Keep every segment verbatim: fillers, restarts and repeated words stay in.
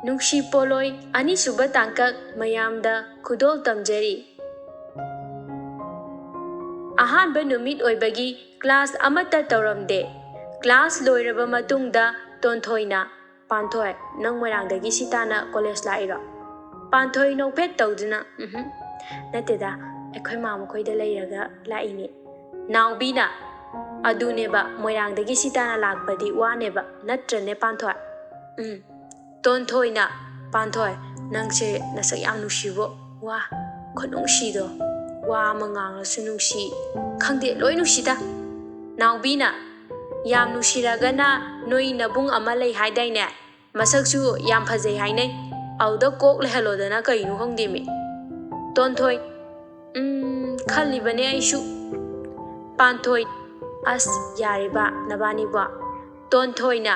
ꯅꯨꯡꯁꯤ ꯄꯣꯂꯣꯏ ꯑꯅꯤꯁꯨꯕ ꯇꯥꯡꯀꯛ ꯃꯌꯥꯝꯗ ꯈꯨꯗꯣꯜ ꯇꯝꯖꯔꯤ꯫ ꯑꯍꯥꯟꯕ ꯅꯨꯃꯤꯠ ꯑꯣꯏꯕꯒꯤ ꯀ꯭ꯂꯥꯁ ꯑꯃꯠꯇ ꯇꯧꯔꯝꯗꯦ꯫ ꯀ꯭ꯂꯥꯁ ꯂꯣꯏꯔꯕ ꯃꯇꯨꯡꯗ ꯇꯣꯟꯊꯣꯏꯅ, "ꯄꯥꯟꯊꯣꯏ, ꯅꯪ ꯃꯣꯏꯔꯥꯡꯗꯒꯤ ꯁꯤ ꯇꯥꯅ ꯀꯣꯂꯦꯖ ꯂꯥꯛꯏꯔꯣ?" ꯄꯥꯟꯊꯣꯏ ꯅꯣꯛꯐꯦꯠ ꯇꯧꯗꯨꯅ, "ꯎꯝꯍꯨꯝ, ꯅꯠꯇꯦꯗ, ꯑꯩꯈꯣꯏ ꯃꯥ ꯃꯈꯣꯏꯗ ꯂꯩꯔꯒ ꯂꯥꯛꯏꯅꯦ꯫" ꯅꯥꯎꯕꯤꯅ, "ꯑꯗꯨꯅꯦꯕ, ꯃꯣꯏꯔꯥꯡꯗꯒꯤ ꯁꯤ ꯇꯥꯅ ꯂꯥꯛꯄꯗꯤ ꯋꯥꯅꯦꯕ, ꯅꯠꯇ꯭ꯔꯅꯦ ꯄꯥꯟꯊꯣꯏ?" ꯎꯝ꯫ ꯇꯣꯟꯊꯣꯏꯅ, "ꯄꯥꯟꯊꯣꯏ, ꯅꯪꯁꯦ ꯅꯁꯛ ꯌꯥꯝ ꯅꯨꯡꯁꯤꯕꯣ꯫ ꯋꯥ, ꯈꯨꯅꯨꯡꯁꯤꯗꯣ꯫ ꯋꯥ ꯑꯃ ꯉꯥꯡꯂꯁꯨ ꯅꯨꯡꯁꯤ꯫ ꯈꯪꯗꯦ, ꯂꯣꯏ ꯅꯨꯡꯁꯤꯗ꯫" ꯅꯥꯎꯕꯤꯅ, "ꯌꯥꯝ ꯅꯨꯡꯁꯤꯔꯒꯅ ꯅꯣꯏ ꯅꯕꯨꯡ ꯑꯃ ꯂꯩ ꯍꯥꯏꯗꯥꯏꯅꯦ? ꯃꯁꯛꯁꯨ ꯌꯥꯝ ꯐꯖꯩ ꯍꯥꯏꯅꯩ꯫ ꯑꯗꯨꯗ ꯀꯣꯛ ꯂꯩꯍꯜꯂꯣꯗꯅ ꯀꯩꯅꯣ ꯈꯪꯗꯦꯃꯤ꯫" ꯇꯣꯟꯊꯣꯏ, "ꯎꯝ, ꯈꯜꯂꯤꯕꯅꯦ ꯑꯩꯁꯨ꯫" ꯄꯥꯟꯊꯣꯏ, "ꯑꯁ, ꯌꯥꯔꯦꯕ ꯅꯕꯥꯅꯤꯕꯣ꯫" ꯇꯣꯟꯊꯣꯏꯅ,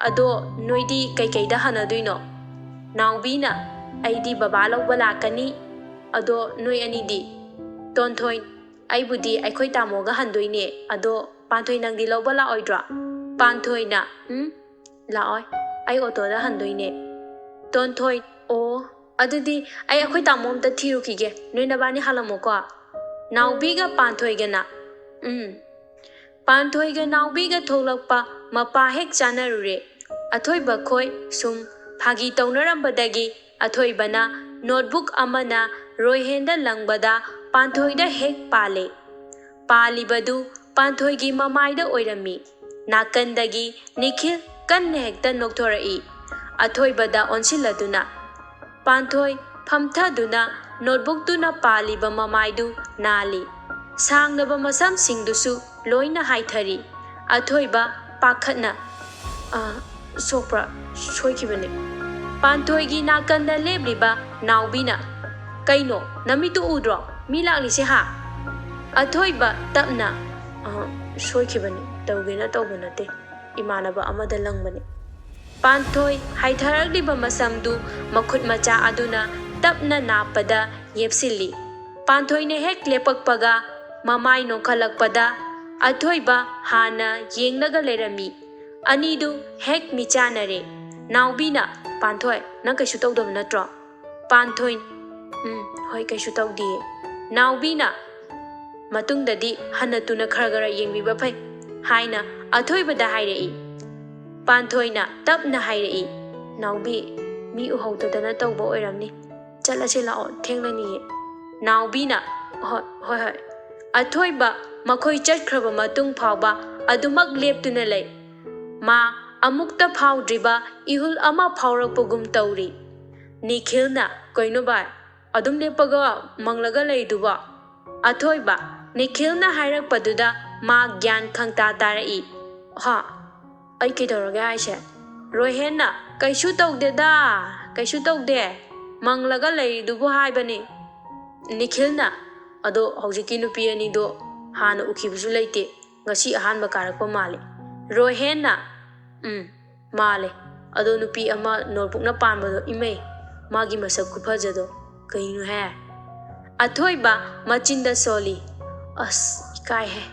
"ꯑꯗꯣ ꯅꯣꯏꯗꯤ ꯀꯩꯀꯩꯗ ꯍꯟꯅꯗꯣꯏꯅꯣ?" ꯅꯥꯎꯕꯤꯅ, "ꯑꯩꯗꯤ ꯕꯕꯥ ꯂꯧꯕ ꯂꯥꯛꯀꯅꯤ꯫ ꯑꯗꯣ ꯅꯣꯏ ꯑꯅꯤꯗꯤ?" ꯇꯣꯟꯊꯣꯏ, "ꯑꯩꯕꯨꯗꯤ ꯑꯩꯈꯣꯏ ꯇꯥꯃꯣꯒ ꯍꯟꯗꯣꯏꯅꯦ꯫ ꯑꯗꯣ ꯄꯥꯟꯊꯣꯏ, ꯅꯪꯗꯤ ꯂꯧꯕ ꯂꯥꯛꯑꯣꯏꯗ꯭ꯔꯣ?" ꯄꯥꯟꯊꯣꯏꯅ, "ꯎꯝ, ꯂꯥꯛꯑꯣꯏ꯫ ꯑꯩ ꯑꯣꯇꯣꯗ ꯍꯟꯗꯣꯏꯅꯦ꯫" ꯇꯣꯟꯊꯣꯏ, "ꯑꯣ, ꯑꯗꯨꯗꯤ ꯑꯩ ꯑꯩꯈꯣꯏ ꯇꯥꯃꯣ ꯑꯝꯇ ꯊꯤꯔꯨꯈꯤꯒꯦ꯫ ꯅꯣꯏ ꯅꯕꯥꯅꯤ ꯍꯜꯂꯝꯃꯣꯀꯣ꯫" ꯅꯥꯎꯕꯤꯒ ꯄꯥꯟꯊꯣꯏꯒꯅ, ꯎꯝ꯫ ꯄꯥꯟꯊꯣꯏꯒ ꯅꯥꯎꯕꯤꯒ ꯊꯣꯛꯂꯛꯄ ꯃꯄꯥ ꯍꯦꯛ ꯆꯥꯅꯔꯨꯔꯦ꯫ ꯑꯊꯣꯏꯕ ꯈꯣꯏ ꯁꯨꯝ ꯐꯥꯒꯤ ꯇꯧꯅꯔꯝꯕꯗꯒꯤ ꯑꯊꯣꯏꯕꯅ ꯅꯣꯠꯕꯨꯛ ꯑꯃꯅ ꯔꯣꯏꯍꯦꯟꯗ ꯂꯪꯕꯗ ꯄꯥꯟꯊꯣꯏꯗ ꯍꯦꯛ ꯄꯥꯜꯂꯦ꯫ ꯄꯥꯜꯂꯤꯕꯗꯨ ꯄꯥꯟꯊꯣꯏꯒꯤ ꯃꯃꯥꯏꯗ ꯑꯣꯏꯔꯝꯃꯤ꯫ ꯅꯥꯀꯟꯗꯒꯤ ꯅꯤꯈꯤꯜ ꯀꯟꯅ ꯍꯦꯛꯇ ꯅꯣꯛꯊꯣꯔꯛꯏ꯫ ꯑꯊꯣꯏꯕꯗ ꯑꯣꯟꯁꯤꯜꯂꯗꯨꯅ, ꯄꯥꯟꯊꯣꯏ ꯐꯝꯊꯗꯨꯅ ꯅꯣꯠꯕꯨꯛꯇꯨꯅ ꯄꯥꯜꯂꯤꯕ ꯃꯃꯥꯏꯗꯨ ꯅꯥꯜꯂꯤ꯫ ꯁꯥꯡꯂꯕ ꯃꯁꯝꯁꯤꯡꯗꯨꯁꯨ ꯂꯣꯏꯅ ꯍꯥꯏꯊꯔꯤ꯫ ꯑꯊꯣꯏꯕ ꯄꯥꯈꯠꯅ, "ꯑ, ꯁꯣꯛꯄ꯭ꯔꯥ? ꯁꯣꯏꯈꯤꯕꯅꯦ꯫" ꯄꯥꯟꯊꯣꯏꯒꯤ ꯅꯥꯀꯟꯗ ꯂꯦꯞꯂꯤꯕ ꯅꯥꯎꯕꯤꯅ, "ꯀꯩꯅꯣ, ꯅꯃꯤꯠꯇꯨ ꯎꯗ꯭ꯔꯣ? ꯃꯤ ꯂꯥꯛꯂꯤꯁꯦ ꯍꯥ?" ꯑꯊꯣꯏꯕ ꯇꯞꯅ, "ꯑ, ꯁꯣꯏꯈꯤꯕꯅꯤ, ꯇꯧꯒꯦꯅ ꯇꯧꯕ ꯅꯠꯇꯦ, ꯏꯃꯥꯟꯅꯕ ꯑꯃꯗ ꯂꯪꯕꯅꯤ꯫" ꯄꯥꯟꯊꯣꯏ ꯍꯥꯏꯊꯔꯛꯂꯤꯕ ꯃꯁꯝꯗꯨ ꯃꯈꯨꯠ ꯃꯆꯥ ꯑꯗꯨꯅ ꯇꯞꯅ ꯅꯥꯞꯄꯗ ꯌꯦꯞꯁꯤꯜꯂꯤ꯫ ꯄꯥꯟꯊꯣꯏꯅ ꯍꯦꯛ ꯂꯦꯞꯄꯛꯄꯒ ꯃꯃꯥꯏ ꯅꯣꯛꯈꯠꯂꯛꯄꯗ ꯑꯊꯣꯏꯕ ꯍꯥꯟꯅ ꯌꯦꯡꯂꯒ ꯂꯩꯔꯝꯃꯤ꯫ ꯑꯅꯤꯗꯨ ꯍꯦꯛ ꯃꯤꯆꯥꯟꯅꯔꯦ꯫ ꯅꯥꯎꯕꯤꯅ, "ꯄꯥꯟꯊꯣꯏ, ꯅꯪ ꯀꯩꯁꯨ ꯇꯧꯗꯕ ꯅꯠꯇ꯭ꯔꯣ?" ꯄꯥꯟꯊꯣꯏ, "ꯎꯝ, ꯍꯣꯏ, ꯀꯩꯁꯨ ꯇꯧꯗꯤꯌꯦ꯫" ꯅꯥꯎꯕꯤꯅ, "ꯃꯇꯨꯡꯗꯗꯤ ꯍꯟꯅ ꯇꯨꯅ ꯈꯔ ꯈꯔ ꯌꯦꯡꯕꯤꯕ ꯐꯩ" ꯍꯥꯏꯅ ꯑꯊꯣꯏꯕꯗ ꯍꯥꯏꯔꯛꯏ꯫ ꯄꯥꯟꯊꯣꯏꯅ ꯇꯞꯅ ꯍꯥꯏꯔꯛꯏ, "ꯅꯥꯎꯕꯤ, ꯃꯤ ꯎꯍꯧꯗꯗꯅ ꯇꯧꯕ ꯑꯣꯏꯔꯝꯅꯤ꯫ ꯆꯠꯂꯁꯤ ꯂꯥꯛꯑꯣ, ꯊꯦꯡꯂꯅꯤꯌꯦ꯫" ꯅꯥꯎꯕꯤꯅ, "ꯍꯣꯏ, ꯍꯣꯏ, ꯍꯣꯏ꯫" ꯑꯊꯣꯏꯕ ꯃꯈꯣꯏ ꯆꯠꯈ꯭ꯔꯕ ꯃꯇꯨꯡ ꯐꯥꯎꯕ ꯑꯗꯨꯃꯛ ꯂꯦꯞꯇꯨꯅ ꯂꯩ꯫ ꯃꯥ ꯑꯃꯨꯛꯇ ꯐꯥꯎꯗ꯭ꯔꯤꯕ ꯏꯍꯨꯜ ꯑꯃ ꯐꯥꯎꯔꯛꯄꯒꯨꯝ ꯇꯧꯔꯤ꯫ ꯅꯤꯈꯤꯜꯅ, "ꯀꯩꯅꯣ ꯚꯥꯏ, ꯑꯗꯨꯝ ꯂꯦꯞꯄꯒ ꯃꯪꯂꯒ ꯂꯩꯗꯨꯕꯣ?" ꯑꯊꯣꯏꯕ, ꯅꯤꯈꯤꯜꯅ ꯍꯥꯏꯔꯛꯄꯗꯨꯗ ꯃꯥ ꯒ꯭ꯌꯥꯟ ꯈꯪꯇꯥ ꯇꯥꯔꯛꯏ꯫ "ꯍꯥ? ꯑꯩ ꯀꯩꯗꯧꯔꯒꯦ ꯍꯥꯏꯁꯦ?" ꯔꯣꯍꯦꯟꯅ, "ꯀꯩꯁꯨ ꯇꯧꯗꯦꯗ, ꯀꯩꯁꯨ ꯇꯧꯗꯦ꯫ ꯃꯪꯂꯒ ꯂꯩꯔꯤꯗꯨꯕꯨ ꯍꯥꯏꯕꯅꯤ꯫" ꯅꯤꯈꯤꯜꯅ, "ꯑꯗꯣ ꯍꯧꯖꯤꯛꯀꯤ ꯅꯨꯄꯤ ꯑꯅꯤꯗꯣ ꯍꯥꯟꯅ ꯎꯈꯤꯕꯁꯨ ꯂꯩꯇꯦ, ꯉꯁꯤ ꯑꯍꯥꯟꯕ ꯀꯥꯔꯛꯄ ꯃꯥꯜꯂꯤ꯫" ꯔꯣꯍꯦꯟꯅ, "ꯎꯝ, ꯃꯥꯜꯂꯦ꯫ ꯑꯗꯣ ꯅꯨꯄꯤ ꯑꯃ ꯅꯣꯠꯕꯨꯛꯅ ꯄꯥꯟꯕꯗꯣ, ꯏꯃꯩ, ꯃꯥꯒꯤ ꯃꯁꯛ ꯈꯨꯐꯖꯗꯣ ꯀꯩꯅꯣꯍꯦ?" ꯑꯊꯣꯏꯕ ꯃꯆꯤꯟꯗ ꯁꯣꯜꯂꯤ, "ꯑꯁ, ꯏꯀꯥꯏꯍꯦ꯫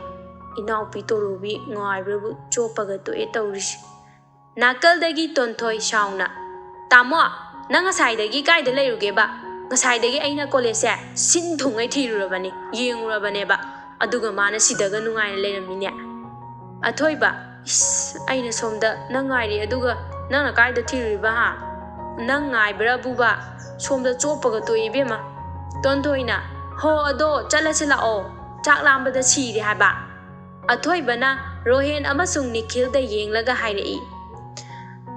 ꯏꯅꯥꯎꯄꯤ ꯇꯣꯔꯣꯕꯤ ꯉꯥꯏꯕ꯭ꯔꯕꯨ ꯆꯣꯞꯄꯒ ꯇꯣꯛꯑꯦ ꯇꯧꯔꯤꯁꯦ꯫" ꯅꯥꯀꯜꯗꯒꯤ ꯇꯣꯟꯊꯣꯏ ꯁꯥꯎꯅ, "ꯇꯥꯃꯣ, ꯅꯪ ꯉꯁꯥꯏꯗꯒꯤ ꯀꯥꯏꯗ ꯂꯩꯔꯨꯒꯦꯕ? ꯉꯁꯥꯏꯗꯒꯤ ꯑꯩꯅ ꯀꯣꯂꯦꯖꯁꯦ ꯁꯤꯟ ꯊꯨꯡꯉꯩ ꯊꯤꯔꯨꯔꯕꯅꯤ, ꯌꯦꯡꯉꯨꯔꯕꯅꯦꯕ꯫ ꯑꯗꯨꯒ ꯃꯥꯅ ꯁꯤꯗꯒ ꯅꯨꯡꯉꯥꯏꯅ ꯂꯩꯔꯝꯃꯤꯅꯦ꯫" ꯑꯊꯣꯏꯕ, "ꯏꯁ, ꯑꯩꯅ ꯁꯣꯝꯗ ꯅꯪ ꯉꯥꯏꯔꯤ, ꯑꯗꯨꯒ ꯅꯪꯅ ꯀꯥꯏꯗ ꯊꯤꯔꯨꯔꯤꯕ, ꯍꯥ? ꯅꯪ ꯉꯥꯏꯕ꯭ꯔꯥꯕꯨꯕ? ꯁꯣꯝꯗ ꯆꯣꯞꯄꯒ ꯇꯣꯛꯏ, ꯏꯕꯦꯝꯃ꯫" ꯇꯣꯟꯊꯣꯏꯅ, "ꯍꯣ, ꯑꯗꯣ ꯆꯠꯂꯁꯤ ꯂꯥꯛꯑꯣ, ꯆꯥꯛ ꯂꯥꯝꯕꯗ ꯁꯤꯔꯦ ꯍꯥꯏꯕ꯫" ꯑꯊꯣꯏꯕꯅ ꯔꯣꯍꯦꯟ ꯑꯃꯁꯨꯡ ꯅꯤꯈꯤꯜꯗ ꯌꯦꯡꯂꯒ ꯍꯥꯏꯔꯛꯏ,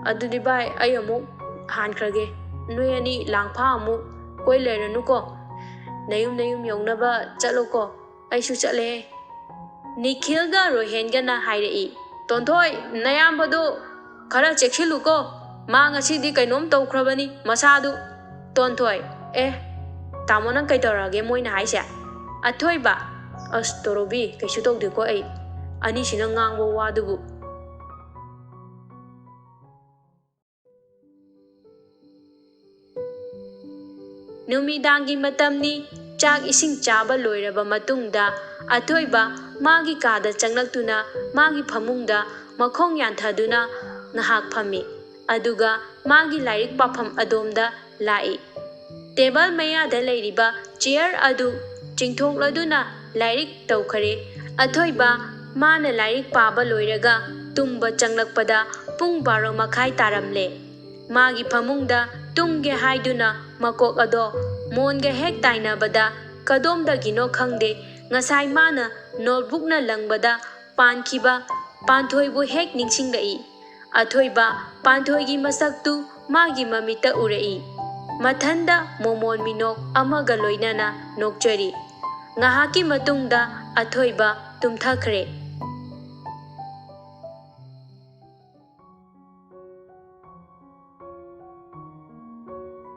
"ꯑꯗꯨꯗꯤ ꯚꯥꯏ, ꯑꯩ ꯑꯃꯨꯛ ꯍꯥꯟꯈ꯭ꯔꯒꯦ꯫ ꯅꯣꯏ ꯑꯅꯤ ꯂꯥꯡꯐꯥ ꯑꯃꯨꯛ ꯀꯣꯏ ꯂꯩꯔꯅꯨꯀꯣ꯫ ꯅꯌꯨꯝ ꯅꯌꯨꯝ ꯌꯧꯅꯕ ꯆꯠꯂꯣꯀꯣ꯫ ꯑꯩꯁꯨ ꯆꯠꯂꯦ꯫" ꯅꯤꯈꯤꯜꯒ ꯔꯣꯍꯦꯟꯒꯅ ꯍꯥꯏꯔꯛꯏ, "ꯇꯣꯟꯊꯣꯏ, ꯅꯌꯥꯝꯕꯗꯨ ꯈꯔ ꯆꯦꯛꯁꯤꯜꯂꯨꯀꯣ꯫ ꯃꯥ ꯉꯁꯤꯗꯤ ꯀꯩꯅꯣꯝ ꯇꯧꯈ꯭ꯔꯕꯅꯤ ꯃꯁꯥꯗꯨ꯫" ꯇꯣꯟꯊꯣꯏ, "ꯑꯦ, ꯇꯥꯃꯣ, ꯅꯪ ꯀꯩꯗꯧꯔꯒꯦ ꯃꯣꯏꯅ ꯍꯥꯏꯁꯦ?" ꯑꯊꯣꯏꯕ, "ꯑꯁ, ꯇꯣꯔꯣꯕꯤ, ꯀꯩꯁꯨ ꯇꯧꯗꯦꯀꯣ ꯑꯩ꯫ ꯑꯅꯤꯁꯤꯅ ꯉꯥꯡꯕ ꯋꯥꯗꯨꯕꯨ꯫" ꯅꯨꯃꯤꯗꯥꯡꯒꯤ ꯃꯇꯝꯅꯤ꯫ ꯆꯥꯛ ꯏꯁꯤꯡ ꯆꯥꯕ ꯂꯣꯏꯔꯕ ꯃꯇꯨꯡꯗ ꯑꯊꯣꯏꯕ ꯃꯥꯒꯤ ꯀꯥꯗ ꯆꯪꯂꯛꯇꯨꯅ ꯃꯥꯒꯤ ꯐꯃꯨꯡꯗ ꯃꯈꯣꯡ ꯌꯥꯟꯊꯗꯨꯅ ꯉꯥꯏꯍꯥꯛ ꯐꯝꯃꯤ꯫ ꯑꯗꯨꯒ ꯃꯥꯒꯤ ꯂꯥꯏꯔꯤꯛ ꯄꯥꯐꯝ ꯑꯗꯣꯝꯗ ꯂꯥꯛꯏ꯫ ꯇꯦꯕꯜ ꯃꯌꯥꯗ ꯂꯩꯔꯤꯕ ꯆꯤꯌꯔ ꯑꯗꯨ ꯆꯤꯡꯊꯣꯛꯂꯗꯨꯅ ꯂꯥꯏꯔꯤꯛ ꯇꯧꯈꯔꯦ꯫ ꯑꯊꯣꯏꯕ ꯃꯥꯅ ꯂꯥꯏꯔꯤꯛ ꯄꯥꯕ ꯂꯣꯏꯔꯒ ꯇꯨꯝꯕ ꯆꯪꯂꯛꯄꯗ ꯄꯨꯡ ꯕꯥꯔꯣ ꯃꯈꯥꯏ ꯇꯥꯔꯝꯂꯦ꯫ ꯃꯥꯒꯤ ꯐꯃꯨꯡꯗ ꯇꯨꯝꯒꯦ ꯍꯥꯏꯗꯨꯅ ꯃꯀꯣꯛ ꯑꯗꯣ ꯃꯣꯟꯒ ꯍꯦꯛ ꯇꯥꯏꯅꯕꯗ ꯀꯗꯣꯝꯗꯒꯤꯅꯣ ꯈꯪꯗꯦ, ꯉꯁꯥꯏ ꯃꯥꯅ ꯅꯣꯠꯕꯨꯛꯅ ꯂꯪꯕꯗ ꯄꯥꯟꯈꯤꯕ ꯄꯥꯟꯊꯣꯏꯕꯨ ꯍꯦꯛ ꯅꯤꯡꯁꯤꯡꯂꯛꯏ꯫ ꯑꯊꯣꯏꯕ ꯄꯥꯟꯊꯣꯏꯒꯤ ꯃꯁꯛꯇꯨ ꯃꯥꯒꯤ ꯃꯃꯤꯠꯇ ꯎꯔꯛꯏ꯫ ꯃꯊꯟꯗ ꯃꯣꯃꯣꯟ ꯃꯤꯅꯣꯛ ꯑꯃꯒ ꯂꯣꯏꯅꯅ ꯅꯣꯛꯆꯔꯤ꯫ ꯉꯥꯏꯍꯥꯛꯀꯤ ꯃꯇꯨꯡꯗ ꯑꯊꯣꯏꯕ ꯇꯨꯝꯊꯈ꯭ꯔꯦ꯫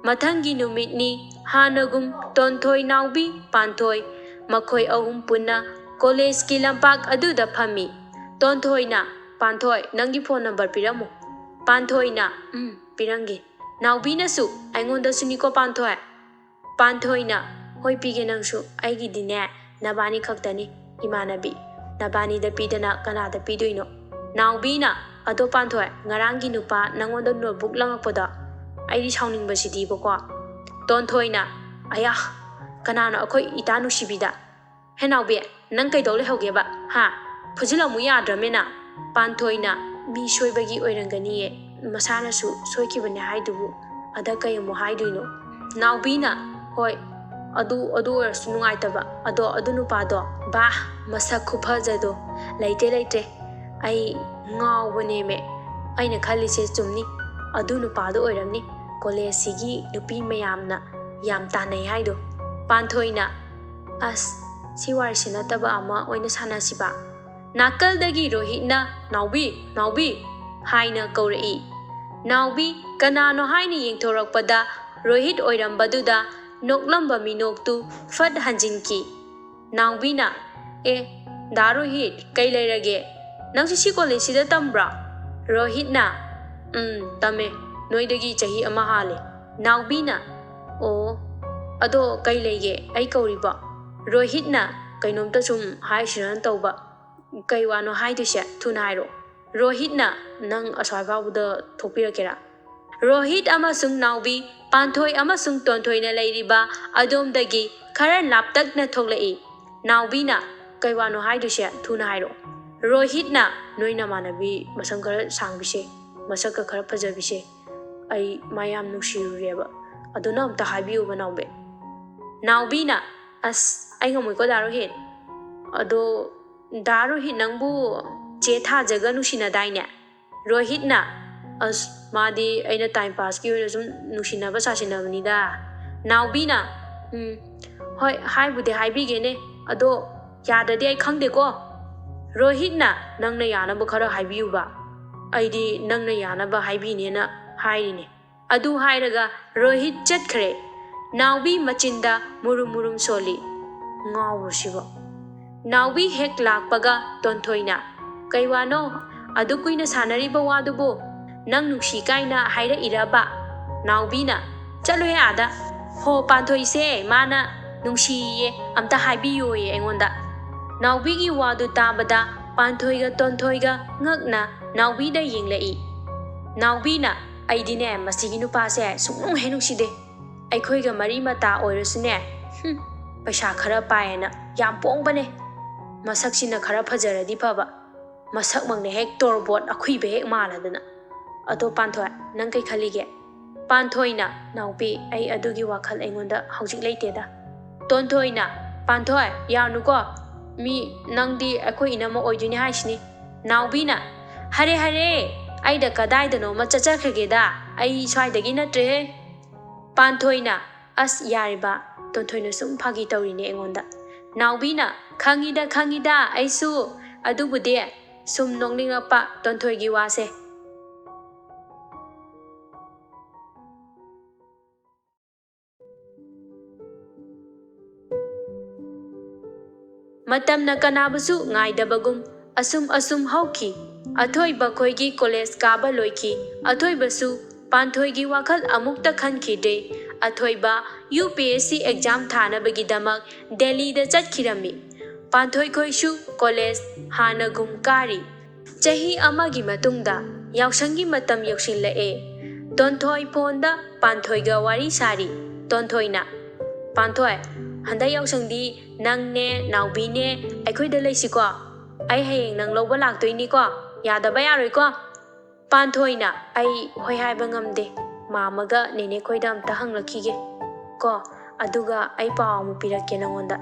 ꯃꯊꯪꯒꯤ ꯅꯨꯃꯤꯠꯅꯤ꯫ ꯍꯥꯟꯅꯒꯨꯝ ꯇꯣꯟꯊꯣꯏ, ꯅꯥꯎꯕꯤ, ꯄꯥꯟꯊꯣꯏ, ꯃꯈꯣꯏ ꯑꯍꯨꯝ ꯄꯨꯟꯅ ꯀꯣꯂꯦꯖꯀꯤ ꯂꯝꯄꯥꯛ ꯑꯗꯨꯗ ꯐꯝꯃꯤ꯫ ꯇꯣꯟꯊꯣꯏꯅ, "ꯄꯥꯟꯊꯣꯏ, ꯅꯪꯒꯤ ꯐꯣꯟ ꯅꯝꯕꯔ ꯄꯤꯔꯝꯃꯨ꯫" ꯄꯥꯟꯊꯣꯏꯅ, "ꯎꯝ, ꯄꯤꯔꯝꯒꯦ꯫" ꯅꯥꯎꯕꯤꯅꯁꯨ, "ꯑꯩꯉꯣꯟꯗꯁꯨꯅꯤꯀꯣ, ꯄꯥꯟꯊꯣꯏ꯫" ꯄꯥꯟꯊꯣꯏꯅ, "ꯍꯣꯏ, ꯄꯤꯒꯦ ꯅꯪꯁꯨ꯫ ꯑꯩꯒꯤꯗꯤꯅꯦ, ꯅꯕꯥꯅꯤ ꯈꯛꯇꯅꯤ, ꯏꯃꯥꯟꯅꯕꯤ꯫ ꯅꯕꯥꯅꯤꯗ ꯄꯤꯗꯅ ꯀꯅꯥꯗ ꯄꯤꯗꯣꯏꯅꯣ?" ꯅꯥꯎꯕꯤꯅ, "ꯑꯗꯣ ꯄꯥꯟꯊꯣꯏ, ꯉꯔꯥꯡꯒꯤ ꯅꯨꯄꯥ ꯅꯪꯉꯣꯟꯗ ꯅꯣꯠꯕꯨꯛ ꯂꯪꯉꯛꯄꯗꯣ, ꯑꯩꯗꯤ ꯁꯥꯎꯅꯤꯡꯕꯁꯤꯗꯤꯕꯀꯣ꯫" ꯇꯣꯟꯊꯣꯏꯅ, "ꯑꯌꯥ, ꯀꯅꯥꯅꯣ ꯑꯩꯈꯣꯏ ꯏꯇꯥ ꯅꯨꯡꯁꯤꯕꯤꯗ?" "ꯍꯦ ꯅꯥꯎꯕꯤ, ꯅꯪ ꯀꯩꯗꯧ ꯂꯩꯍꯧꯒꯦꯕ? ꯍꯥ? ꯐꯨꯖꯤꯜꯂꯝꯃꯨ ꯌꯥꯗ꯭ꯔꯃꯦꯅ?" ꯄꯥꯟꯊꯣꯏꯅ, "ꯃꯤ ꯁꯣꯏꯕꯒꯤ ꯑꯣꯏꯔꯝꯒꯅꯤꯌꯦ, ꯃꯁꯥꯅꯁꯨ ꯁꯣꯏꯈꯤꯕꯅꯦ ꯍꯥꯏꯗꯨꯕꯨ, ꯑꯗ ꯀꯩ ꯑꯃꯨꯛ ꯍꯥꯏꯗꯣꯏꯅꯣ?" ꯅꯥꯎꯕꯤꯅ, "ꯍꯣꯏ, ꯑꯗꯨ, ꯑꯗꯨ ꯑꯣꯏꯔꯁꯨ ꯅꯨꯡꯉꯥꯏꯇꯕ, ꯑꯗꯣ ꯑꯗꯨ ꯅꯨꯄꯥꯗꯣ, ꯕꯥ, ꯃꯁꯛ ꯈꯨꯐꯖꯗꯣ, ꯂꯩꯇ꯭ꯔꯦ, ꯂꯩꯇ꯭ꯔꯦ꯫ ꯑꯩ ꯉꯥꯎꯕꯅꯦꯃꯦ꯫ ꯑꯩꯅ ꯈꯜꯂꯤꯁꯦ ꯆꯨꯝꯅꯤ, ꯑꯗꯨ ꯅꯨꯄꯥꯗꯣ ꯑꯣꯏꯔꯝꯅꯤ ꯀꯣꯂꯦꯖꯁꯤꯒꯤ ꯅꯨꯄꯤ ꯃꯌꯥꯝꯅ ꯌꯥꯝ ꯇꯥꯟꯅꯩ ꯍꯥꯏꯗꯣ꯫" ꯄꯥꯟꯊꯣꯏꯅ, "ꯑꯁ, ꯁꯤ ꯋꯥꯔꯤꯁꯦ ꯅꯠꯇꯕ ꯑꯃ ꯑꯣꯏꯅ ꯁꯥꯟꯅꯁꯤꯕ?" ꯅꯥꯀꯜꯗꯒꯤ ꯔꯣꯍꯤꯠꯅ, "ꯅꯥꯎꯕꯤ, ꯅꯥꯎꯕꯤ!" ꯍꯥꯏꯅ ꯀꯧꯔꯛꯏ꯫ ꯅꯥꯎꯕꯤ ꯀꯅꯥꯅꯣ ꯍꯥꯏꯅ ꯌꯦꯡꯊꯣꯔꯛꯄꯗ ꯔꯣꯍꯤꯠ ꯑꯣꯏꯔꯝꯕꯗꯨꯗ ꯅꯣꯛꯂꯝꯕ ꯃꯤꯅꯣꯛꯇꯨ ꯐꯠ ꯍꯟꯖꯤꯟꯈꯤ꯫ ꯅꯥꯎꯕꯤꯅ, "ꯑꯦ, ꯗꯥ ꯔꯣꯍꯤꯠ, ꯀꯩ ꯂꯩꯔꯒꯦ? ꯅꯪꯁꯨ ꯁꯤ ꯀꯣꯂꯦꯖꯁꯤꯗ ꯇꯝꯕ꯭ꯔꯣ?" ꯔꯣꯍꯤꯠꯅ, "ꯎꯝ, ꯇꯝꯃꯦ꯫ ꯅꯣꯏꯗꯒꯤ ꯆꯍꯤ ꯑꯃ ꯍꯥꯜꯂꯦ꯫" ꯅꯥꯎꯕꯤꯅ, "ꯑꯣ, ꯑꯗꯣ ꯀꯩ ꯂꯩꯒꯦ ꯑꯩ ꯀꯧꯔꯤꯕꯣ?" ꯔꯣꯍꯤꯠꯅ, "ꯀꯩꯅꯣꯝꯇ ꯁꯨꯝ ꯍꯥꯏꯁꯤꯔꯅ ꯇꯧꯕ꯫" "ꯀꯩ ꯋꯥꯅꯣ ꯍꯥꯏꯗꯣꯏꯁꯦ? ꯊꯨꯅ ꯍꯥꯏꯔꯛꯑꯣ꯫" ꯔꯣꯍꯤꯠꯅ, "ꯅꯪ ꯑꯁ꯭ꯋꯥꯏ ꯐꯥꯎꯕꯗ ꯊꯣꯛꯄꯤꯔꯛꯀꯦꯔꯥ?" ꯔꯣꯍꯤꯠ ꯑꯃꯁꯨꯡ ꯅꯥꯎꯕꯤ, ꯄꯥꯟꯊꯣꯏ ꯑꯃꯁꯨꯡ ꯇꯣꯟꯊꯣꯏꯅ ꯂꯩꯔꯤꯕ ꯑꯗꯣꯝꯗꯒꯤ ꯈꯔ ꯂꯥꯞꯇꯛꯅ ꯊꯣꯛꯂꯛꯏ꯫ ꯅꯥꯎꯕꯤꯅ, "ꯀꯩ ꯋꯥꯅꯣ ꯍꯥꯏꯗꯣꯏꯁꯦ? ꯊꯨꯅ ꯍꯥꯏꯔꯛꯑꯣ꯫" ꯔꯣꯍꯤꯠꯅ, "ꯅꯣꯏ ꯅꯃꯥꯟꯅꯕꯤ ꯃꯁꯝ ꯈꯔ ꯁꯥꯡꯕꯤꯁꯦ, ꯃꯁꯛꯀ ꯈꯔ ꯐꯖꯕꯤꯁꯦ, ꯑꯩ ꯃꯥ ꯌꯥꯝ ꯅꯨꯡꯁꯤꯔꯨꯔꯦꯕ꯫ ꯑꯗꯨꯅ ꯑꯝꯇ ꯍꯥꯏꯕꯤꯌꯨꯕ, ꯅꯥꯎꯕꯤ꯫" ꯅꯥꯎꯕꯤꯅ, "ꯑꯁ, ꯑꯩ ꯉꯝꯃꯣꯏꯀꯣ, ꯗꯥ ꯔꯣꯍꯤꯠ꯫ ꯑꯗꯣ, ꯗꯥ ꯔꯣꯍꯤꯠ ꯅꯪꯕꯨ ꯆꯦ ꯊꯥꯖꯒ ꯅꯨꯡꯁꯤꯅꯗꯥꯏꯅꯦ?" ꯔꯣꯍꯤꯠꯅ, "ꯑꯁ, ꯃꯥꯗꯤ ꯑꯩꯅ time passꯀꯤ ꯑꯣꯏꯅ ꯁꯨꯝ ꯅꯨꯡꯁꯤꯅꯕ ꯁꯥꯁꯤꯟꯅꯕꯅꯤꯗ꯫" ꯅꯥꯎꯕꯤꯅ, "ꯎꯝ, ꯍꯣꯏ, ꯍꯥꯏꯕꯨꯗꯤ ꯍꯥꯏꯕꯤꯒꯦꯅꯦ, ꯑꯗꯣ ꯌꯥꯗ꯭ꯔꯗꯤ ꯑꯩ ꯈꯪꯗꯦꯀꯣ꯫" ꯔꯣꯍꯤꯠꯅ, "ꯅꯪꯅ ꯌꯥꯅꯕ ꯈꯔ ꯍꯥꯏꯕꯤꯌꯨꯕ꯫ ꯑꯩꯗꯤ ꯅꯪꯅ ꯌꯥꯅꯕ ꯍꯥꯏꯕꯤꯅꯦꯅ ꯍꯥꯏꯔꯤꯅꯦ꯫" ꯑꯗꯨ ꯍꯥꯏꯔꯒ ꯔꯣꯍꯤꯠ ꯆꯠꯈ꯭ꯔꯦ꯫ ꯅꯥꯎꯕꯤ ꯃꯆꯤꯟꯗ ꯃꯨꯔꯨꯝ ꯃꯨꯔꯨꯝ ꯁꯣꯜꯂꯤ꯫ ꯉꯥꯎꯔꯨꯁꯤꯕ꯫ ꯅꯥꯎꯕꯤ ꯍꯦꯛ ꯂꯥꯛꯄꯒ ꯇꯣꯟꯊꯣꯏꯅ, "ꯀꯩ ꯋꯥꯅꯣ? ꯑꯗꯨꯛ ꯀꯨꯏꯅ ꯁꯥꯟꯅꯔꯤꯕ ꯋꯥꯗꯨꯕꯨ ꯅꯪ ꯅꯨꯡꯁꯤ ꯀꯥꯏꯅ ꯍꯥꯏꯔꯛꯏꯔꯕ?" ꯅꯥꯎꯕꯤꯅ, "ꯆꯠꯂꯨꯍꯦ ꯑꯥꯗ꯫ ꯍꯣ, ꯄꯥꯟꯊꯣꯏꯁꯦ ꯃꯥꯅ ꯅꯨꯡꯁꯤꯌꯦ, ꯑꯝꯇ ꯍꯥꯏꯕꯤꯌꯣꯌꯦ ꯑꯩꯉꯣꯟꯗ꯫" ꯅꯥꯎꯕꯤꯒꯤ ꯋꯥꯗꯨ ꯇꯥꯕꯗ ꯄꯥꯟꯊꯣꯏꯒ ꯇꯣꯟꯊꯣꯏꯒ ꯉꯛꯅ ꯅꯥꯎꯕꯤꯗ ꯌꯦꯡꯂꯛꯏ꯫ ꯅꯥꯎꯕꯤꯅ, "ꯑꯩꯗꯤꯅꯦ, ꯃꯁꯤꯒꯤ ꯅꯨꯄꯥꯁꯦ ꯁꯨꯡꯅꯨꯡ ꯍꯦꯛ ꯅꯨꯡꯁꯤꯗꯦ꯫ ꯑꯩꯈꯣꯏꯒ ꯃꯔꯤ ꯃꯇꯥ ꯑꯣꯏꯔꯁꯨꯅꯦ, ꯍꯨꯝ, ꯄꯩꯁꯥ ꯈꯔ ꯄꯥꯏꯌꯦꯅ ꯌꯥꯝ ꯄꯣꯡꯕꯅꯦ꯫ ꯃꯁꯛꯁꯤꯅ ꯈꯔ ꯐꯖꯔꯗꯤ ꯐꯕ, ꯃꯁꯛꯃꯛꯅ ꯍꯦꯛ ꯇꯣꯔꯕꯣꯠ ꯑꯈꯨꯏꯕ ꯍꯦꯛ ꯃꯥꯜꯂꯗꯅ꯫ ꯑꯗꯣ ꯄꯥꯟꯊꯣꯏ, ꯅꯪ ꯀꯩ ꯈꯜꯂꯤꯒꯦ?" ꯄꯥꯟꯊꯣꯏꯅ, "ꯅꯥꯎꯕꯤ, ꯑꯩ ꯑꯗꯨꯒꯤ ꯋꯥꯈꯜ ꯑꯩꯉꯣꯟꯗ ꯍꯧꯖꯤꯛ ꯂꯩꯇꯦꯗ꯫" ꯇꯣꯟꯊꯣꯏꯅ, "ꯄꯥꯟꯊꯣꯏ, ꯌꯥꯅꯨꯀꯣ꯫ ꯃꯤ, ꯅꯪꯗꯤ ꯑꯩꯈꯣꯏ ꯏꯅꯝꯃ ꯑꯣꯏꯗꯣꯏꯅꯦ ꯍꯥꯏꯁꯤꯅꯤ꯫" ꯅꯥꯎꯕꯤꯅ, "ꯍꯔꯦ, ꯍꯔꯦ, ꯑꯩꯗ ꯀꯗꯥꯏꯗꯅꯣꯃ ꯆꯠꯆꯈ꯭ꯔꯒꯦꯗ, ꯑꯩ ꯁ꯭ꯋꯥꯏꯗꯒꯤ ꯅꯠꯇ꯭ꯔꯦꯍꯦ꯫" ꯄꯥꯟꯊꯣꯏꯅ, "ꯑꯁ, ꯌꯥꯔꯤꯕ, ꯇꯣꯟꯊꯣꯏꯅ ꯁꯨꯝ ꯐꯥꯒꯤ ꯇꯧꯔꯤꯅꯦ ꯑꯩꯉꯣꯟꯗ꯫" ꯅꯥꯎꯕꯤꯅ, "ꯈꯪꯉꯤꯗ, ꯈꯪꯉꯤꯗ ꯑꯩꯁꯨ, ꯑꯗꯨꯕꯨꯗꯤ ꯁꯨꯝ ꯅꯣꯛꯅꯤꯡꯉꯛꯄ ꯇꯣꯟꯊꯣꯏꯒꯤ ꯋꯥꯁꯦ꯫" ꯃꯇꯝꯅ ꯀꯅꯥꯕꯨꯁꯨ ꯉꯥꯏꯗꯕꯒꯨꯝ ꯑꯁꯨꯝ ꯑꯁꯨꯝ ꯍꯧꯈꯤ꯫ ꯑꯊꯣꯏꯕ ꯈꯣꯏꯒꯤ ꯀꯣꯂꯦꯖ ꯀꯥꯕ ꯂꯣꯏꯈꯤ꯫ ꯑꯊꯣꯏꯕꯁꯨ ꯄꯥꯟꯊꯣꯏꯒꯤ ꯋꯥꯈꯜ ꯑꯃꯨꯛꯇ ꯈꯟꯈꯤꯗ꯭ꯔꯦ꯫ ꯑꯊꯣꯏꯕ U P S C exam ꯊꯥꯅꯕꯒꯤꯗꯃꯛ ꯗꯦꯜꯂꯤꯗ ꯆꯠꯈꯤꯔꯝꯃꯤ꯫ ꯄꯥꯟꯊꯣꯏ ꯈꯣꯏꯁꯨ ꯀꯣꯂꯦꯖ ꯍꯥꯟꯅꯒꯨꯝ ꯀꯥꯔꯤ꯫ ꯆꯍꯤ ꯑꯃꯒꯤ ꯃꯇꯨꯡꯗ ꯌꯥꯎꯁꯪꯒꯤ ꯃꯇꯝ ꯌꯧꯁꯤꯜꯂꯛꯑꯦ꯫ ꯇꯣꯟꯊꯣꯏ ꯐꯣꯟꯗ ꯄꯥꯟꯊꯣꯏꯒ ꯋꯥꯔꯤ ꯁꯥꯔꯤ꯫ ꯇꯣꯟꯊꯣꯏꯅ, "ꯄꯥꯟꯊꯣꯏ, ꯍꯟꯗꯛ ꯌꯥꯎꯁꯪꯗꯤ ꯅꯪꯅꯦ, ꯅꯥꯎꯕꯤꯅꯦ, ꯑꯩꯈꯣꯏꯗ ꯂꯩꯁꯤꯀꯣ꯫ ꯑꯩ ꯍꯌꯦꯡ ꯅꯪ ꯂꯧꯕ ꯂꯥꯛꯇꯣꯏꯅꯤꯀꯣ꯫ ꯌꯥꯗꯕ ꯌꯥꯔꯣꯏꯀꯣ?" ꯄꯥꯟꯊꯣꯏꯅ, "ꯑꯩ ꯍꯣꯏ ꯍꯥꯏꯕ ꯉꯝꯗꯦ꯫ ꯃꯥꯝꯃꯒ ꯅꯦꯅꯦ ꯈꯣꯏꯗ ꯑꯝꯇ ꯍꯪꯂꯛꯈꯤꯒꯦ ꯀꯣ꯫ ꯑꯗꯨꯒ ꯑꯩ ꯄꯥꯎ ꯑꯃꯨꯛ ꯄꯤꯔꯛꯀꯦ ꯅꯉꯣꯟꯗ꯫"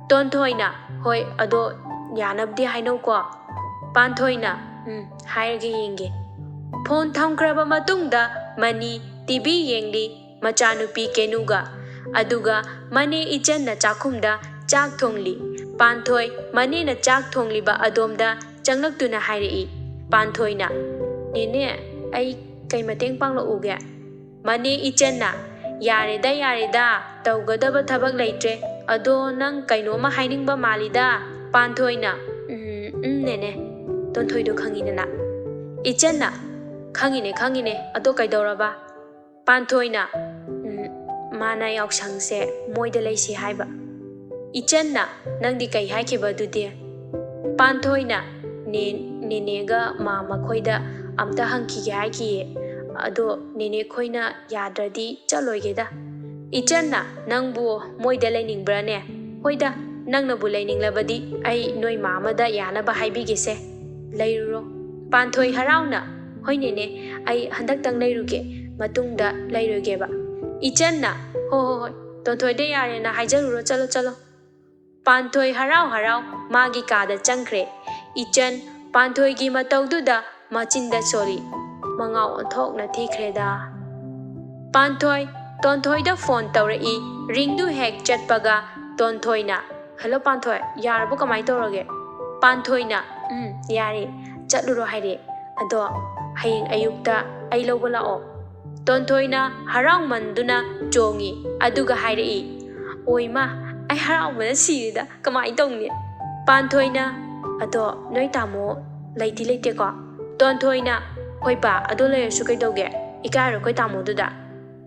ꯇꯣꯟꯊꯣꯏꯅ, "ꯍꯣꯏ, ꯑꯗꯣ ꯌꯥꯅꯕꯗꯤ ꯍꯥꯏꯅꯧꯀꯣ꯫" ꯄꯥꯟꯊꯣꯏꯅ, "ꯎꯝ, ꯍꯥꯏꯔꯒ ꯌꯦꯡꯒꯦ꯫" ꯐꯣꯟ ꯊꯝꯈ꯭ꯔꯕ ꯃꯇꯨꯡꯗ ꯃꯅꯤ ꯇꯤ ꯚꯤ ꯌꯦꯡꯂꯤ꯫ ꯃꯆꯥꯅꯨꯄꯤ ꯀꯦꯅꯨꯒ꯫ ꯑꯗꯨꯒ ꯃꯅꯦ ꯏꯆꯟꯅ ꯆꯥꯛꯈꯨꯝꯗ ꯆꯥꯛ ꯊꯣꯡꯂꯤ꯫ ꯄꯥꯟꯊꯣꯏ ꯃꯅꯦꯅ ꯆꯥꯛ ꯊꯣꯡꯂꯤꯕ ꯑꯗꯣꯝꯗ ꯆꯪꯂꯛꯇꯨꯅ ꯍꯥꯏꯔꯛꯏ꯫ ꯄꯥꯟꯊꯣꯏꯅ, "ꯅꯦꯅꯦ, ꯑꯩ ꯀꯩ ꯃꯇꯦꯡ ꯄꯥꯡꯂꯛꯎꯒꯦ?" ꯃꯅꯦ ꯏꯆꯟꯅ, "ꯌꯥꯔꯦꯗ, ꯌꯥꯔꯦꯗ, ꯇꯧꯒꯗꯕ ꯊꯕꯛ ꯂꯩꯇ꯭ꯔꯦ꯫ ꯑꯗꯣ ꯅꯪ ꯀꯩꯅꯣꯝꯃ ꯍꯥꯏꯅꯤꯡꯕ ꯃꯥꯜꯂꯤꯗ?" ꯄꯥꯟꯊꯣꯏꯅ, "ꯎꯝ, ꯎꯝ, ꯅꯦꯅꯦ꯫" ꯇꯣꯟꯊꯣꯏꯗꯣ ꯈꯪꯉꯤꯗꯅ꯫ ꯏꯆꯟꯅ, "ꯈꯪꯉꯤꯅꯦ, ꯈꯪꯉꯤꯅꯦ꯫ ꯑꯗꯣ ꯀꯩꯗꯧꯔꯕ?" ꯄꯥꯟꯊꯣꯏꯅ, "ꯎꯝ, ꯃꯥꯅ ꯌꯥꯎꯁꯪꯁꯦ ꯃꯣꯏꯗ ꯂꯩꯁꯤ ꯍꯥꯏꯕ꯫" ꯏꯆꯟꯅ, "ꯅꯪꯗꯤ ꯀꯩ ꯍꯥꯏꯈꯤꯕ ꯑꯗꯨꯗꯤ?" ꯄꯥꯟꯊꯣꯏꯅ, "ꯅꯦ-, ꯅꯦꯅꯦꯒ ꯃꯥꯝꯃ ꯈꯣꯏꯗ ꯑꯝꯇ ꯍꯪꯈꯤꯒꯦ ꯍꯥꯏꯈꯤꯌꯦ꯫ ꯑꯗꯣ ꯅꯦꯅꯦ ꯈꯣꯏꯅ ꯌꯥꯗ꯭ꯔꯗꯤ ꯆꯠꯂꯣꯏꯒꯦꯗ꯫" ꯏꯆꯟꯅ, "ꯅꯪꯕꯨ ꯃꯣꯏꯗ ꯂꯩꯅꯤꯡꯕ꯭ꯔꯥꯅꯦ? ꯍꯣꯏꯗ, ꯅꯪꯅꯕꯨ ꯂꯩꯅꯤꯡꯂꯕꯗꯤ ꯑꯩ ꯅꯣꯏ ꯃꯥꯝꯃꯗ ꯌꯥꯅꯕ ꯍꯥꯏꯕꯤꯒꯦꯁꯦ꯫ ꯂꯩꯔꯨꯔꯣ꯫" ꯄꯥꯟꯊꯣꯏ ꯍꯔꯥꯎꯅ, "ꯍꯣꯏ ꯅꯦꯅꯦ, ꯑꯩ ꯍꯟꯗꯛꯇꯪ ꯂꯩꯔꯨꯒꯦ, ꯃꯇꯨꯡꯗ ꯂꯩꯔꯣꯏꯒꯦꯕ꯫" ꯏꯆꯟꯅ, "ꯍꯣ ꯍꯣ ꯍꯣꯏ, ꯇꯣꯟꯊꯣꯏꯗ ꯌꯥꯔꯦꯅ ꯍꯥꯏꯖꯔꯨꯔꯣ, ꯆꯠꯂꯣ ꯆꯠꯂꯣ꯫" ꯄꯥꯟꯊꯣꯏ ꯍꯔꯥꯎ ꯍꯔꯥꯎ ꯃꯥꯒꯤ ꯀꯥꯗ ꯆꯪꯈ꯭ꯔꯦ꯫ ꯏꯆꯟ ꯄꯥꯟꯊꯣꯏꯒꯤ ꯃꯇꯧꯗꯨꯗ ꯃꯆꯤꯟꯗ ꯁꯣꯜꯂꯤ꯫ ꯃꯉꯥꯎ ꯑꯣꯟꯊꯣꯛꯅ ꯊꯤꯈ꯭ꯔꯦꯗ꯫ ꯄꯥꯟꯊꯣꯏ, ꯇꯣꯟꯊꯣꯏꯗ ꯐꯣꯟ ꯇꯧꯔꯛꯏ꯫ ꯔꯤꯡꯗꯨ ꯍꯦꯛ ꯆꯠꯄꯒ ꯇꯣꯟꯊꯣꯏꯅ, "ꯍꯜꯂꯣ ꯄꯥꯟꯊꯣꯏ, ꯌꯥꯔꯕꯣ? ꯀꯃꯥꯏ ꯇꯧꯔꯒꯦ?" ꯄꯥꯟꯊꯣꯏꯅ, "ꯎꯝ, ꯌꯥꯔꯦ, ꯆꯠꯂꯨꯔꯣ ꯍꯥꯏꯔꯦ꯫ ꯑꯗꯣ ꯍꯌꯦꯡ ꯑꯌꯨꯛꯇ ꯑꯩ ꯂꯧꯕ ꯂꯥꯛꯑꯣ꯫" ꯇꯣꯟꯊꯣꯏꯅ ꯍꯔꯥꯎꯃꯟꯗꯨꯅ ꯆꯣꯡꯉꯤ, ꯑꯗꯨꯒ ꯍꯥꯏꯔꯛꯏ, "ꯑꯣꯏꯃꯥ, ꯑꯩ ꯍꯔꯥꯎꯕꯅ ꯁꯤꯔꯦꯗ, ꯀꯃꯥꯏ ꯇꯧꯅꯤ?" ꯄꯥꯟꯊꯣꯏꯅ, "ꯑꯗꯣ ꯅꯣꯏ ꯇꯥꯃꯣ ꯂꯩꯗꯤ ꯂꯩꯇꯦꯀꯣ?" ꯇꯣꯟꯊꯣꯏꯅ, "ꯍꯣꯏ ꯕꯥ, ꯑꯗꯣ ꯂꯩꯔꯁꯨ ꯀꯩꯗꯧꯒꯦ? ꯏꯀꯥꯏꯔꯣ ꯑꯩꯈꯣꯏ ꯇꯥꯃꯣꯗꯨꯗ꯫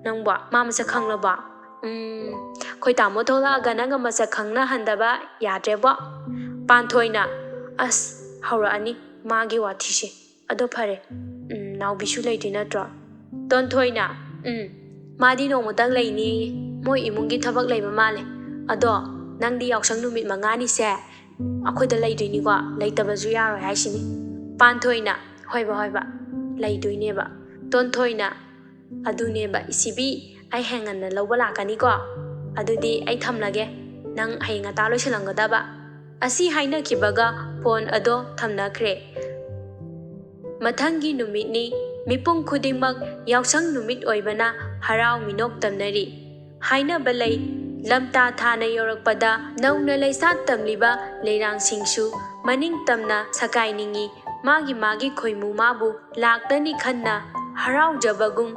ꯅꯪꯕꯣ, ꯃꯥ ꯃꯁꯛ ꯈꯪꯂꯕꯣ?" "ꯎꯝ, ꯑꯩꯈꯣꯏ ꯇꯥꯃꯣ ꯊꯣꯛꯂꯛꯑꯒ ꯅꯪꯒ ꯃꯁꯛ ꯈꯪꯅꯍꯟꯗꯕ ꯌꯥꯗ꯭ꯔꯦꯕꯣ꯫" ꯄꯥꯟꯊꯣꯏꯅ, "ꯑꯁ, ꯍꯧꯔꯛꯑꯅꯤ꯫ ꯃꯥꯒꯤ ꯋꯥꯊꯤꯁꯦ꯫ ꯑꯗꯣ ꯐꯔꯦ, ꯎꯝ, ꯅꯥꯎꯕꯤꯁꯨ ꯂꯩꯗꯣꯏ ꯅꯠꯇ꯭ꯔꯣ? ꯇꯣꯟꯊꯣꯏꯅ, ꯎꯝ, ꯃꯥꯗꯤ ꯅꯣꯡꯃꯇꯪ ꯂꯩꯅꯤꯌꯦ, ꯃꯣꯏ ꯏꯃꯨꯡꯒꯤ ꯊꯕꯛ ꯂꯩꯕ ꯃꯥꯜꯂꯦ꯫ ꯑꯗꯣ ꯅꯪꯗꯤ ꯌꯥꯎꯁꯪ ꯅꯨꯃꯤꯠ ꯃꯉꯥꯅꯤꯁꯦ ꯑꯩꯈꯣꯏꯗ ꯂꯩꯗꯣꯏꯅꯤꯀꯣ, ꯂꯩꯇꯕꯁꯨ ꯌꯥꯔꯣꯏ ꯍꯥꯏꯁꯤꯅꯤ꯫ ꯄꯥꯟꯊꯣꯏꯅ, ꯍꯣꯏꯕ ꯍꯣꯏꯕ, ꯂꯩꯗꯣꯏꯅꯦꯕ꯫ ꯇꯣꯟꯊꯣꯏꯅ, ꯑꯗꯨꯅꯦꯕ ꯏꯁꯤꯕꯤ, ꯑꯩ ꯍꯌꯦꯡ ꯉꯟꯅ ꯂꯧꯕ ꯂꯥꯛꯀꯅꯤꯀꯣ꯫ ꯑꯗꯨꯗꯤ ꯑꯩ ꯊꯝꯂꯒꯦ, ꯅꯪ ꯍꯌꯦꯡ ꯉꯟꯇꯥ ꯂꯣꯏꯁꯤꯜꯂꯝꯒꯗꯕ꯫ ꯑꯁꯤ ꯍꯥꯏꯅꯈꯤꯕꯒ ꯐꯣꯟ ꯑꯗꯣ ꯊꯝꯅꯈ꯭ꯔꯦ꯫ ꯃꯊꯪꯒꯤ ꯅꯨꯃꯤꯠꯅꯤ꯫ ꯃꯤꯄꯨꯝ ꯈꯨꯗꯤꯡꯃꯛ ꯌꯥꯎꯁꯪ ꯅꯨꯃꯤꯠ ꯑꯣꯏꯕꯅ ꯍꯔꯥꯎ ꯃꯤꯅꯣꯛ ꯇꯝꯅꯔꯤ꯫ ꯍꯥꯏꯅꯕ ꯂꯩ, ꯂꯝꯇꯥ ꯊꯥꯅ ꯌꯧꯔꯛꯄꯗ ꯅꯧꯅ ꯂꯩꯁꯥ ꯇꯝꯂꯤꯕ ꯂꯩꯔꯥꯡꯁꯤꯡꯁꯨ ꯃꯅꯤꯡ ꯇꯝꯅ ꯁꯀꯥꯏꯅꯤꯡꯏ꯫ ꯃꯥꯒꯤ ꯃꯥꯒꯤ ꯈꯣꯏꯃꯨ ꯃꯥꯕꯨ ꯂꯥꯛꯂꯅꯤ ꯈꯟꯅ ꯍꯔꯥꯎꯖꯕꯒꯨꯝ,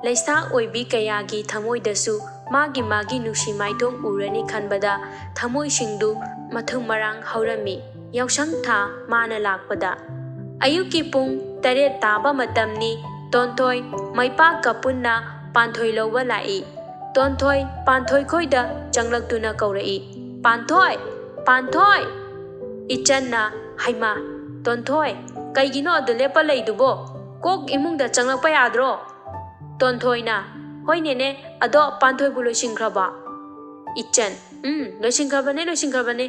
ꯂꯩꯁꯥ ꯑꯣꯏꯕꯤ ꯀꯌꯥꯒꯤ ꯊꯃꯣꯏꯗꯁꯨ ꯃꯥꯒꯤ ꯃꯥꯒꯤ ꯅꯨꯡꯁꯤ ꯃꯥꯏꯊꯣꯡ ꯎꯔꯅꯤ ꯈꯟꯕꯗ ꯊꯃꯣꯏꯁꯤꯡꯗꯨ ꯃꯊꯨꯝ ꯃꯔꯥꯡ ꯍꯧꯔꯝꯃꯤ꯫ ꯌꯥꯎꯁꯪ ꯊꯥ ꯃꯥꯅ ꯂꯥꯛꯄꯗ꯫ ꯑꯌꯨꯛꯀꯤ ꯄꯨꯡ ꯇꯔꯦꯠ ꯇꯥꯕ ꯃꯇꯝꯅꯤ꯫ ꯇꯣꯟꯊꯣꯏ ꯃꯩꯄꯥꯛꯀ ꯄꯨꯟꯅ ꯄꯥꯟꯊꯣꯏ ꯂꯧꯕ ꯂꯥꯛꯏ꯫ ꯇꯣꯟꯊꯣꯏ ꯄꯥꯟꯊꯣꯏ ꯈꯣꯏꯗ ꯆꯪꯂꯛꯇꯨꯅ ꯀꯧꯔꯛꯏ, "ꯄꯥꯟꯊꯣꯏ! ꯄꯥꯟꯊꯣꯏ!" ꯏꯆꯟꯅ, "ꯍꯩꯃꯥ, ꯇꯣꯟꯊꯣꯏ, ꯀꯩꯒꯤꯅꯣ ꯑꯗꯨ ꯂꯦꯞꯄ ꯂꯩꯗꯨꯕꯣ? ꯀꯣꯛ ꯏꯃꯨꯡꯗ ꯆꯪꯂꯛꯄ ꯌꯥꯗ꯭ꯔꯣ?" ꯇꯣꯟꯊꯣꯏꯅ, "ꯍꯣꯏ ꯅꯦꯅꯦ, ꯑꯗꯣ ꯄꯥꯟꯊꯣꯏꯕꯨ ꯂꯣꯏꯁꯤꯟꯈ꯭ꯔꯕꯣ?" ꯏꯆꯟ, "ꯎꯝ, ꯂꯣꯏꯁꯤꯟꯈ꯭ꯔꯕꯅꯦ, ꯂꯣꯏꯁꯤꯟꯈ꯭ꯔꯕꯅꯦ꯫"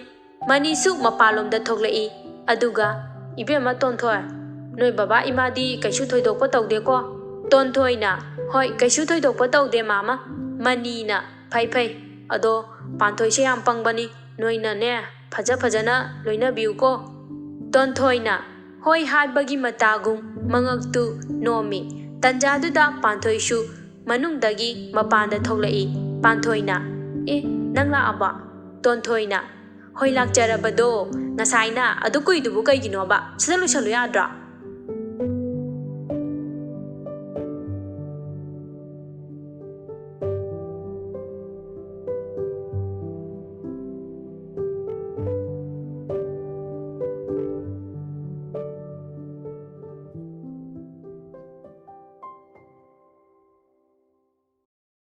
ꯃꯅꯤꯁꯨ ꯃꯄꯥꯟꯂꯣꯝꯗ ꯊꯣꯛꯂꯛꯏ꯫ ꯑꯗꯨꯒ, "ꯏꯕꯦꯝꯃ ꯇꯣꯟꯊꯣꯏ, ꯅꯣꯏ ꯕꯕꯥ ꯏꯃꯥꯗꯤ ꯀꯩꯁꯨ ꯊꯣꯏꯗꯣꯛꯄ ꯇꯧꯗꯦꯀꯣ?" ꯇꯣꯟꯊꯣꯏꯅ, "ꯍꯣꯏ, ꯀꯩꯁꯨ ꯊꯣꯏꯗꯣꯛꯄ ꯇꯧꯗꯦ, ꯃꯥꯃ꯫" ꯃꯅꯤꯅ, "ꯐꯩ, ꯐꯩ꯫ ꯑꯗꯣ ꯄꯥꯟꯊꯣꯏꯁꯦ ꯌꯥꯝ ꯄꯪꯕꯅꯤ, ꯅꯣꯏꯅꯅꯦ ꯐꯖ ꯐꯖꯅ ꯂꯣꯏꯅꯕꯤꯌꯨꯀꯣ꯫" ꯇꯣꯟꯊꯣꯏꯅ ꯍꯣꯏ ꯍꯥꯏꯕꯒꯤ ꯃꯇꯥꯒꯨꯝ ꯃꯉꯛꯇꯨ ꯅꯣꯝꯃꯤ꯫ ꯇꯟꯖꯥꯗꯨꯗ ꯄꯥꯟꯊꯣꯏꯁꯨ ꯃꯅꯨꯡꯗꯒꯤ ꯃꯄꯥꯟꯗ ꯊꯣꯛꯂꯛꯏ꯫ ꯄꯥꯟꯊꯣꯏꯅ, "ꯑꯦ, ꯅꯪ ꯂꯥꯛꯑꯕꯣ?" ꯇꯣꯟꯊꯣꯏꯅ, "ꯍꯣꯏ, ꯂꯥꯛꯆꯔꯕꯗꯣ꯫ ꯉꯁꯥꯏꯅ ꯑꯗꯨ ꯀꯨꯏꯗꯨꯕꯨ ꯀꯩꯒꯤꯅꯣꯕ? ꯁꯠ ꯁꯠ ꯂꯣꯏꯁꯜꯂꯨ ꯌꯥꯗ꯭ꯔꯣ?"